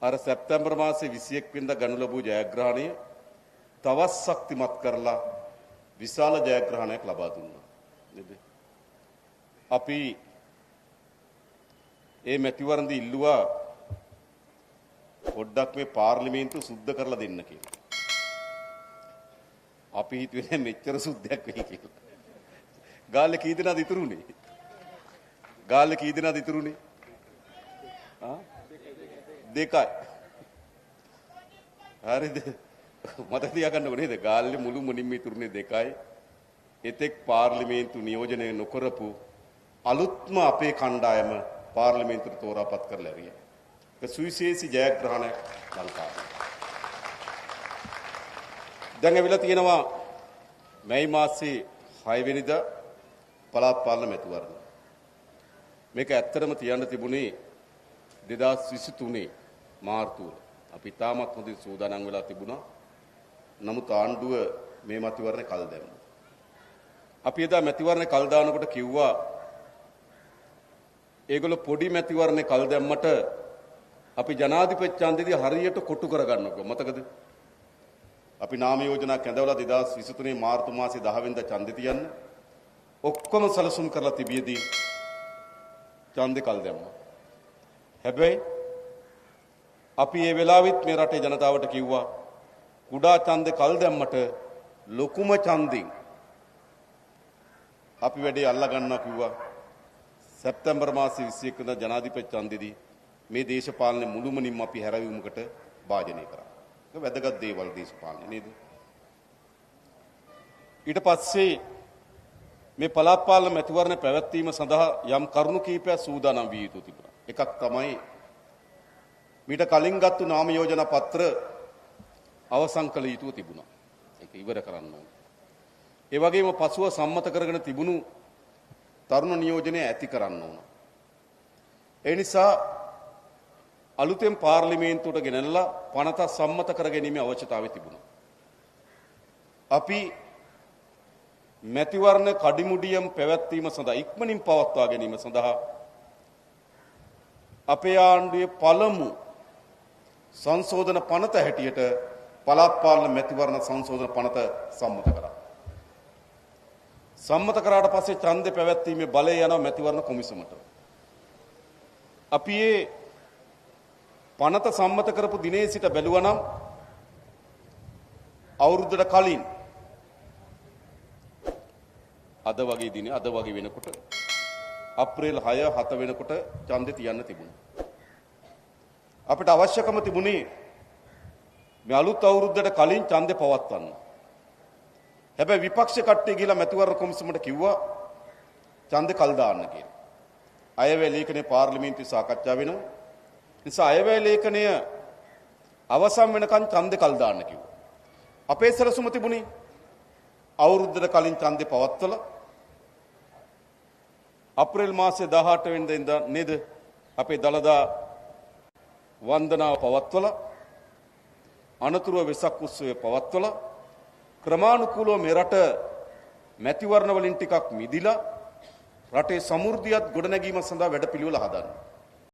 අර සැප්තැම්බර් මාසේ 21 වෙනිදා ගනු ලැබූ ජයග්‍රහණය තවත් ශක්තිමත් කරලා විශාල ජයග්‍රහණයක් ලබා දුන්නා නේද? අපි ඒ මැතිවරණදී ඉල්ලුවා පොඩ්ඩක් මේ පාර්ලිමේන්තුව සුද්ධ කරලා දෙන්න කියලා. අපි හිතුවේ නෑ මෙච්චර සුද්ධයක් වෙයි කියලා. ගාල්ලේ කී දෙනාද ඉතුරුනේ? ගාල්ලේ කී දෙනාද ඉතුරුනේ? ආ දෙකයි. හරිද? මතක තියාගන්නකො නේද? ගාල්ලේ මුළු මුලින්ම ඉතුරුනේ දෙකයි. එතෙක් පාර්ලිමේන්තු නියෝජනය නොකරපු අලුත්ම අපේ කණ්ඩායම පාර්ලිමේන්තුවට තෝරාපත් කරලා ඇරියා. ඒක සුවිශේෂී ජයග්‍රහණයක් ලංකාවේ. දැන් ඇවිල්ලා තියෙනවා මැයි මාසේ 6 වෙනිදා පළාත් පාලන මැතිවරණ. මේක ඇත්තටම තියන්න තිබුණේ 2023 මාර්තු වල. අපි තාමත් හොඳින් සූදානම් වෙලා තිබුණා. නමුත් ආණ්ඩුව මේ මැතිවරණ කල් දැම්මා. අපි එදා මැතිවරණ කල් දානකොට කිව්වා ඒගොල්ලෝ පොඩි මැතිවරණ කල් දැම්මට අපි ජනාධිපති ඡන්දෙදී හරියට කොටු කරගන්නකෝ. මතකද? අපි නාම යෝජනා කැඳවලා 2023 මාර්තු මාසේ 10 වෙනිදා ඡන්දෙ තියන්න ඔක්කොම සැලසුම් කරලා තිබියදී ඡන්දෙ කල් දැම්මා. හැබැයි අපි මේ වෙලාවෙත් මේ රටේ ජනතාවට කිව්වා කුඩා ඡන්දෙ කල් දැම්මට ලොකුම ඡන්දෙන් අපි වැඩේ අල්ලා ගන්නවා කිව්වා. සැප්තැම්බර් මාසේ 21 වෙනිදා ජනාධිපති ඡන්දෙදී මේ දේශපාලන මුළුමනින්ම අපි හැරවීමකට භාජනය කරා. ඒක වැදගත් දේවල් දේශපාලනේ නේද? ඊට පස්සේ මේ පළාත් පාලන මැතිවරණ පැවැත්වීම සඳහා යම් කරුණු කීපයක් සූදානම් විය යුතු තිබුණා. එකක් තමයි මීට කලින් ගත්තු නාම යෝජනා පත්‍ර අවසන් කළ යුතුව තිබුණා. ඒක ඉවර කරන්න ඕනේ. ඒ වගේම පසුව සම්මත කරගෙන තිබුණු තරුණ නියෝජනය ඇති කරන්න ඕන. ඒ නිසා අලුතෙන් පාර්ලිමේන්තුවට ගෙනල්ලා පනත සම්මත කර ගැනීමේ අවශ්‍යතාවය තිබුණා. අපි මැතිවරණ කඩිමුඩියම් පැවැත්වීම සඳහා ඉක්මනින් පවත්වා ගැනීම සඳහා අපේ ආණ්ඩුවේ පළමු සංශෝධන පනත හැටියට පළාත් පාලන මැතිවරණ සංශෝධන පනත සම්මත කරා. සම්මත කරාට පස්සේ ඡන්දෙ පැවැත්වීමේ බලය යනවා මැතිවරණ කොමිසමට. අපි මේ පනත සම්මත කරපු දිනේ සිට බැලුවා නම් අවුරුද්දට කලින් අද වගේ දිනේ අද වගේ වෙනකොට අප්‍රේල් 6 7 වෙනකොට ඡන්දෙ තියන්න තිබුණා. අපිට අවශ්‍යකම තිබුණේ මේ අලුත් අවුරුද්දට කලින් ඡන්දෙ පවත්වන්න. හැබැයි විපක්ෂ කට්ටිය ගිහලා මැතිවරණ කොමිසමට කිව්වා ඡන්දෙ කල් දාන්න කියලා. අයවැය ලේඛනයේ පාර්ලිමේන්තුවේ සාකච්ඡා වෙනවා. නිසා අයවැය ලේඛනය අවසන් වෙනකන් ඡන්දෙ කල් දාන්න කිව්වා. අපේ සැලසුම තිබුණේ අවුරුද්දට කලින් ඡන්දෙ පවත්වලා අප්‍රේල් මාසේ 18 වෙනිදා ඉඳන් නේද අපේ දළදා වන්දනාව පවත්වලා අනතුරුව වෙසක් උත්සවය පවත්වලා ක්‍රමානුකූලව මේ රට මැතිවරණ වලින් ටිකක් මිදිලා රටේ සමෘද්ධියත් ගොඩනැගීම සඳහා වැඩපිළිවෙල හදන්න.